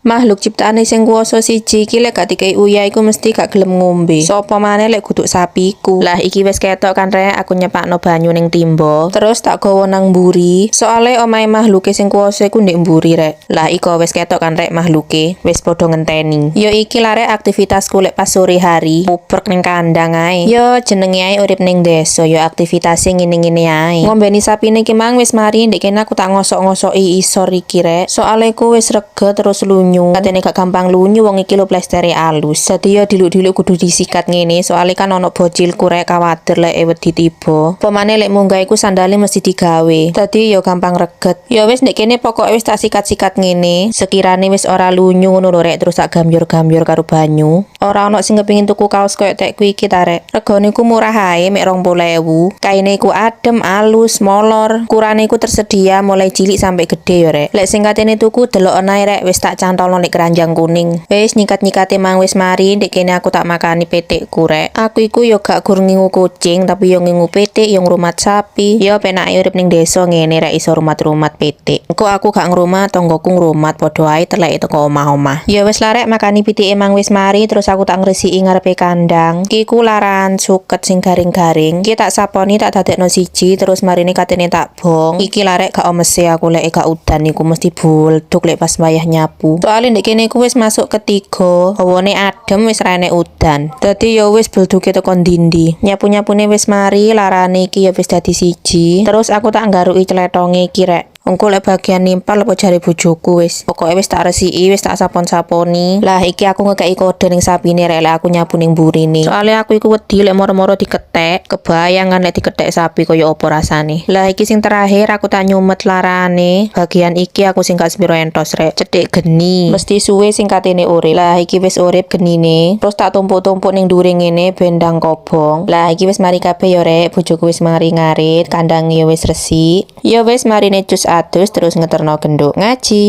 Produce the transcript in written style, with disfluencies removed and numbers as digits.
Makhluk ciptaane sing kuwasa siji iki lek gak dikei uyah iku mesti gak gelem ngombe. Sopo maneh lek guduk sapiku. Lah, iki wis ketok kan, rek, aku nyepakno banyu ning timba. Terus tak gawa nang mburi. Soale omahe makhluke sing kuwasa iku ndek mburi, rek. Lah, iko wis ketok kan, rek, makhluke wis padha ngenteni. Yo iki lah, rek, aktivitasku lek pas sore hari. Uprek ning kandang ae. Yo jenenge ae urip ning desa, yo aktivitasnya ngene-ngene ae. Ngombeni sapine ki mang wis mari, ndek kene aku tak ngosok-ngosoki isor iki, rek. Soale ku wis reget terus lunyu. Katene gak gampang lunyu, wong iki lho plestere alus. Dadi yo diluk-diluk kudu disikat ngene, soale kan ono bocilku, rek, kawatir lek wedi tiba. Pemane lek munggah iku sandale mesti digawe. Dadi yo gampang reget. Yo wis, ndek kene pokoke wis tak sikat-sikat ngene. Sekirane wis ora lunyu ngono lho, rek, terus tak gambyur-gambyur karo banyu. Ora ono sing kepengin tuku kaos koyo tekku iki ta, rek? Regane ku murah ae, mek 20.000. Kaine iku adem, alus, molor. Ukurane iku tersedia mulai cilik sampai gede yo, rek. Lek sing katene tuku, delok ae, rek, wis tak cantolno nek keranjang kuning. Wis nyikat-nyikate mang wis mari, ndek kene aku tak makani pitikku, rek. Aku iku yo gak gur ngingu kucing, tapi yo ngingu pitik, yo ngrumat sapi. Yo penake urip ning desa ngene, rek, iso rumat-rumat pitik. Engko aku gak ngrumat, tonggoku ngrumat, padha ae teleke teko omah-omah. Ya wis lah, rek, makani pitike mang wis mari, terus aku tak ngresiki ngarepe kandang. Iki ku laran suket sing garing-garing. Iki tak saponi, tak dadekno siji, terus marine katene tak bong. Iki lah, rek, gak omese aku lek gak udan iku mesti bulduk lek pas wayah nyapu. Soale ndek kene iku wis masuk ketiga, hawane adem, wis ra enek udan. Dadi ya wis blduke teko ndi-ndi. Nyapu-nyapune wis mari, larane iki ya wis dadi siji. Terus aku tak nggaruki cletonge iki, rek. Engko lek bagian nimpal apa jare bojoku wis. Pokoke wis tak resiki, wis tak sapon-saponi. Lah, iki aku ngekeki kode ning sapine, rek, lek aku nyapu ning burine. Soale aku iku wedi lek moro-moro diketek, kebayang kan lek diketek sapi koyo apa rasane. Lah, iki sing terakhir aku tak nyumet larane. Bagian iki aku sing gak sepiro entos, rek. Cethik geni. Mesti suwe sing katene urip. Lah, iki wis urip genine. Terus tak tumpuk-tumpuk ning dhuwure ngene ben ndang kobong. Lah, iki wis mari kabeh yo, rek. Bojoku wis mari ngarit, kandang yo wis resik. Ya wis, marine cus adus terus ngeterno genduk ngaji.